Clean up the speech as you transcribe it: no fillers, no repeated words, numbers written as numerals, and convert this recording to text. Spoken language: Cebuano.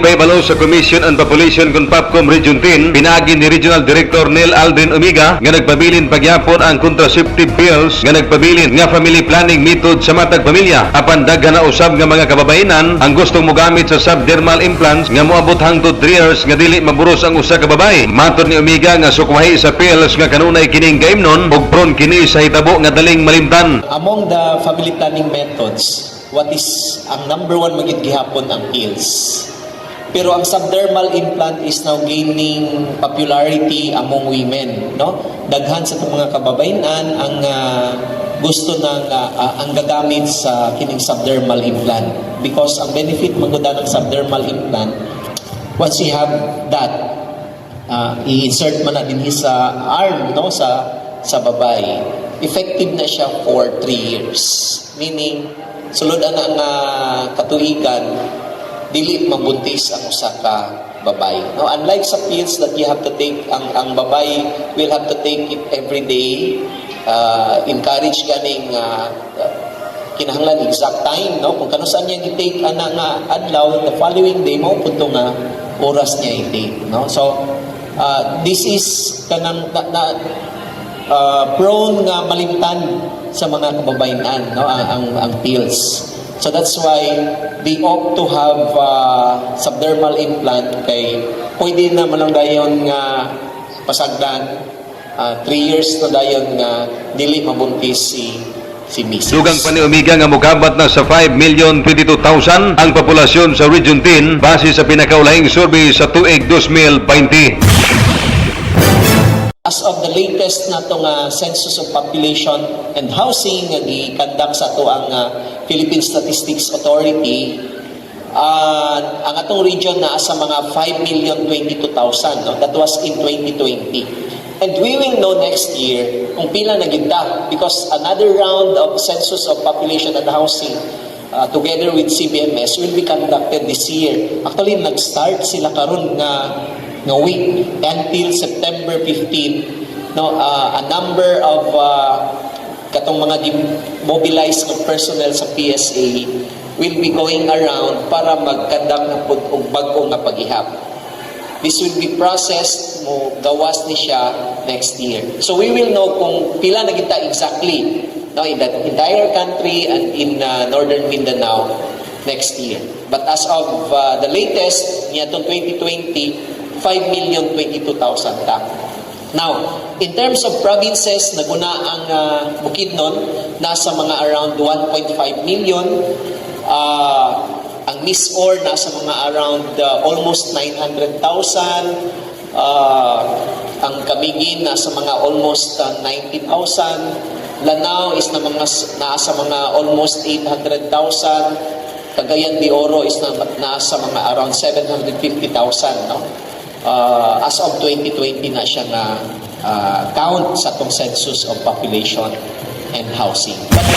Gipahibalo sa Commission on Population CONPOPCOM Region 10 pinaagi ni Regional Director Neil Aldrin Omiga nga nagpabilin pagyapon ang contraceptive pills nga nagpabilin nga family planning method sa matag pamilya. Apan daghan na usab nga mga kababayenan ang gustong mogamit sa subdermal implants nga moabot hangtod 3 years nga dili maburos ang usa ka babaye. Matod ni Omiga nga sukwahi sa pills nga kanunay kining kaimnon ug prone kini sa hitabo nga daling malimtan. Among the family planning methods, what is ang number one man gyud gihapon ang pills. Pero ang subdermal implant is now gaining popularity among women, no? Daghan sa itong mga kababayenan ang gusto ng ang gagamit sa kining subdermal implant because ang benefit man gud ng subdermal implant, once you have that, i-insert man na din sa arm, no, sa babae, effective na siya for 3 years, meaning sulod ana nga katuigan dili mabuntis ang usa ka babae, no? Unlike sa pills that you have to take, ang babae will have to take it every day, encourage ganing kinahanglan exact time, no, kung kanus-a niya gi-take ana nga adlaw, the following day mao pud to nga oras niya i-take, no? So this is kanang na prone nga malimtan sa mga kababayenan, no, ang pills. So that's why they opt to have subdermal implant kay pwede na man lang dayon nga pasagdan, 3 years na dayon nga dili mabuntis si Mrs. Dugang pa ni Omiga nga mukabat na sa 5,022,000 ang populasyon sa Region 10 base sa pinakaulahing survey sa tuig 2020. As of the latest na itong Census of Population and Housing nga gi-conduct sa ato ang Philippine Statistics Authority, ang atong region naa sa mga 5,022,000, no? That was in 2020. And we will know next year kung pila na gyud ta because another round of Census of Population and Housing together with CBMS will be conducted this year. Actually, nag-start sila karon nga week until September 15, no? A number of katong mga mobilized ng personnel sa PSA will be going around para mag-conduct na pud og bag-o nga paghihap. This will be processed, mo gawas ni siya next year. So we will know kung pila na kita exactly, no, in that entire country and in Northern Mindanao next year. But as of the latest, niadtong 2020, 5,022,000 ta. Now, in terms of provinces, naguna ang Bukidnon, nasa mga around 1.5 million. Ang MisOr nasa mga around almost 900,000. Ang Camiguin nasa mga almost 90,000. Lanao is na mga nasa mga almost 800,000. Cagayan de Oro is na nasa mga around 750,000, no? As of 2020 na siya nga count sa atong Census of Population and Housing. But